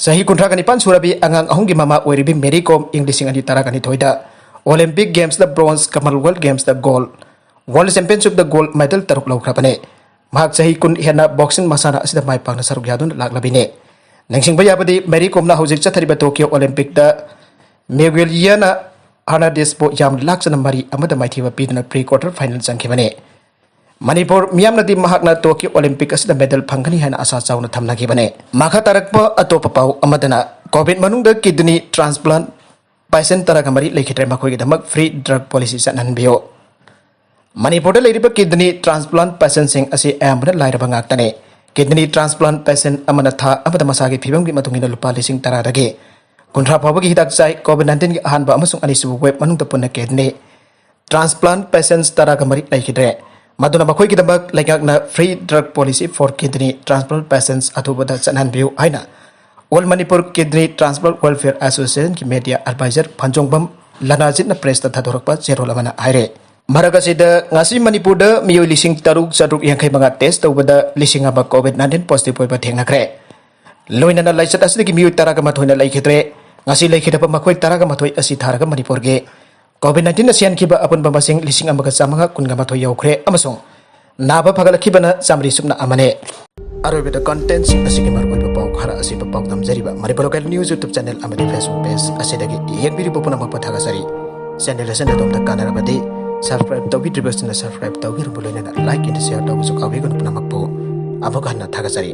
ꯆꯍꯤ ꯀꯨꯟꯊ꯭ꯔꯥꯒ ꯅꯤꯄꯥꯟ ꯁꯨꯔꯕꯤ ꯑꯉꯥꯡ ꯑꯍꯨꯝꯒꯤ ꯃꯃꯥ ꯑꯣꯏꯔꯤꯕꯤ ꯃꯦꯔꯤ ꯀꯣꯝ ꯏꯪ ꯂꯤꯁꯤꯡ ꯑꯅꯤ ꯇꯔꯥꯒ ꯅꯤꯊꯣꯏꯗ Olympic Games ꯇ bronze, Commonwealth Games ꯇ gold, World Championship ꯇ gold medal ꯇꯔꯨꯛ ꯂꯧꯈ꯭ꯔꯕꯅꯤ꯫ ꯃꯍꯥꯛ ꯆꯍꯤ ꯀꯨꯟ ꯍꯦꯟꯅ boxing ꯃꯁꯥꯟꯅ ꯑꯁꯤꯗ ꯃꯥꯏ ꯄꯥꯛꯅ ꯁꯔꯨꯛ ꯌꯥꯗꯨꯅ ꯂꯥꯛꯂꯕꯤꯅꯤ꯫ ꯅꯤꯡꯁꯤꯡꯕ ꯌꯥꯕꯗꯤ, ꯃꯦꯔꯤ ꯀꯣꯝꯅ ꯍꯧꯖꯤꯛ ꯆꯠꯊꯔꯤꯕ Tokyo Olympic ꯇ ꯃꯦꯒꯨꯌꯦꯂꯤꯌꯥꯅ ꯍꯔꯅꯥꯟꯗꯦꯁꯄꯨ ꯌꯥꯝꯅ ꯂꯥꯛꯆꯅ ꯃꯔꯤ ꯑꯃꯗ ꯃꯥꯏꯊꯤꯕ ꯄꯤꯗꯨꯅ pre quarter final ꯆꯪꯈꯤꯕꯅꯤ꯫ ꯃꯅꯤꯄꯨꯔ ꯃꯤꯌꯥꯝꯅꯗꯤ ꯃꯍꯥꯛꯅ Tokyo Olympic ꯑꯁꯤꯗ medal ꯐꯪꯒꯅꯤ ꯍꯥꯏꯅ ꯑꯥꯁꯥ ꯆꯥꯎꯅ ꯊꯝꯅꯈꯤꯕꯅꯤ꯫ ꯃꯈꯥ ꯇꯥꯔꯛꯄ ꯑꯇꯣꯞꯄ ꯄꯥꯎ ꯑꯃꯗꯅ, COVID ꯃꯅꯨꯡꯗ kidney transplant patient ꯇꯔꯥꯒ ꯃꯔꯤ ꯂꯩꯈꯤꯗ꯭ꯔꯦ, ꯃꯈꯣꯏꯒꯤꯗꯃꯛ free drug policy ꯆꯠꯅꯍꯟꯕꯤꯌꯨ꯫ ꯃꯅꯤꯄꯨꯔꯗ ꯂꯩꯔꯤꯕ kidney transplant patientꯁꯤꯡ ꯑꯁꯤ ꯑꯌꯥꯝꯕꯅ ꯂꯥꯏꯔꯕ ꯉꯥꯛꯇꯅꯤ꯫ Kidney transplant patient ꯑꯃꯅ ꯊꯥ ꯑꯃꯗ ꯃꯁꯥꯒꯤ ꯐꯤꯕꯝꯒꯤ ꯃꯇꯨꯡ ꯏꯟꯅ ꯂꯨꯄꯥ ꯂꯤꯁꯤꯡ ꯇꯔꯥꯗꯒꯤ ꯀꯨꯟꯊ꯭ꯔꯥ ꯐꯥꯎꯕꯒꯤ ꯍꯤꯗꯥꯛ ꯆꯥꯏ꯫ COVID nineteenꯒꯤ ꯑꯍꯥꯟꯕ ꯑꯃꯁꯨꯡ ꯑꯅꯤꯁꯨꯕ wave ꯃꯅꯨꯡꯗ ꯄꯨꯟꯅ kidney transplant patients ꯇꯔꯥꯒ ꯃꯔꯤ ꯂꯩꯈꯤꯗ꯭ꯔꯦ꯫ ꯃꯗꯨꯅ ꯃꯈꯣꯏꯒꯤꯗꯃꯛ ꯂꯩꯉꯥꯛꯅ free drug policy for kidney transplant patients ꯑꯊꯨꯕꯗ ꯆꯠꯍꯟꯕꯤꯌꯨ ꯍꯥꯏꯅ All Manipur Kidney Transplant Welfare Associationꯒꯤ media advisor ꯐꯟꯖꯣꯡꯕꯝ ꯂꯅꯥꯖꯤꯠꯅ pressꯇ ꯊꯥꯗꯣꯔꯛꯄ ꯆꯦꯔꯣꯜ ꯑꯃꯅ ꯍꯥꯏꯔꯦ꯫ ꯃꯔꯛ ꯑꯁꯤꯗ ꯉꯁꯤ ꯃꯅꯤꯄꯨꯔꯗ ꯃꯤꯑꯣꯏ ꯂꯤꯁꯤꯡ ꯇꯔꯨꯛ ꯆꯥꯇ꯭ꯔꯨꯛ ꯌꯥꯡꯈꯩ ꯃꯉꯥ test ꯇꯧꯕꯗ ꯂꯤꯁꯤꯡ ꯑꯃ COVID nineteen positive ꯑꯣꯏꯕ ꯊꯦꯡꯅꯈ꯭ꯔꯦ꯫ ꯂꯣꯏꯅꯅ ꯂꯥꯏꯆꯠ ꯑꯁꯤꯗꯒꯤ ꯃꯤꯑꯣꯏ ꯇꯔꯥꯒ ꯃꯥꯊꯣꯏꯅ ꯂꯩꯈꯤꯗ꯭ꯔꯦ꯫ ꯉꯁꯤ ꯂꯩꯈꯤꯗꯕ ꯃꯈꯣꯏ ꯇꯔꯥꯒ ꯃꯥꯊꯣꯏ ꯑꯁꯤ ꯊꯥꯔꯒ ꯃꯅꯤꯄꯨꯔꯒꯤ COVID nineteen ꯁꯤꯍꯟꯈꯤꯕ ꯑꯄꯨꯟꯕ ꯃꯁꯤꯡ ꯂꯤꯁꯤꯡ ꯑꯃꯒ ꯆꯥꯃꯉꯥ ꯀꯨꯟꯒ ꯃꯥꯊꯣꯏ ꯌꯧꯈ꯭ꯔꯦ ꯑꯃꯁꯨꯡ ꯅꯥꯕ ꯐꯒꯠꯂꯛꯈꯤꯕꯅ ꯆꯥꯃꯔꯤ ꯁꯨꯞꯅ ꯑꯃꯅꯤ꯫ ꯑꯔꯣꯏꯕꯗ contentꯁꯤꯡ ꯑꯁꯤꯒꯤ ꯃꯔꯨꯑꯣꯏꯕ ꯄꯥꯎ ꯈꯔ ꯑꯁꯤꯕꯨ ꯄꯥꯎꯗꯝꯖꯔꯤꯕ Manipur Local News YouTube channel ꯑꯃꯗꯤ Facebook page ꯑꯁꯤꯗꯒꯤ ꯌꯦꯡꯕꯤꯔꯤꯕ ꯄꯨꯝꯅꯃꯛꯄꯨ ꯊꯥꯒꯠꯆꯔꯤ꯫ Channel ꯑꯁꯤꯅ ꯑꯗꯣꯝꯗ ꯀꯥꯟꯅꯔꯕꯗꯤ subscribe ꯇꯧꯕꯤꯗ꯭ꯔꯤꯕꯁꯤꯡꯅ subscribe ꯇꯧꯕꯤꯔꯕ ꯂꯣꯏꯅꯅ like and share ꯇꯧꯕꯁꯨ ꯀꯥꯎꯕꯤꯒꯅꯨ꯫ ꯄꯨꯝꯅꯃꯛꯄꯨ ꯑꯃꯨꯛ ꯍꯟꯅ ꯊꯥꯒꯠꯆꯔꯤ꯫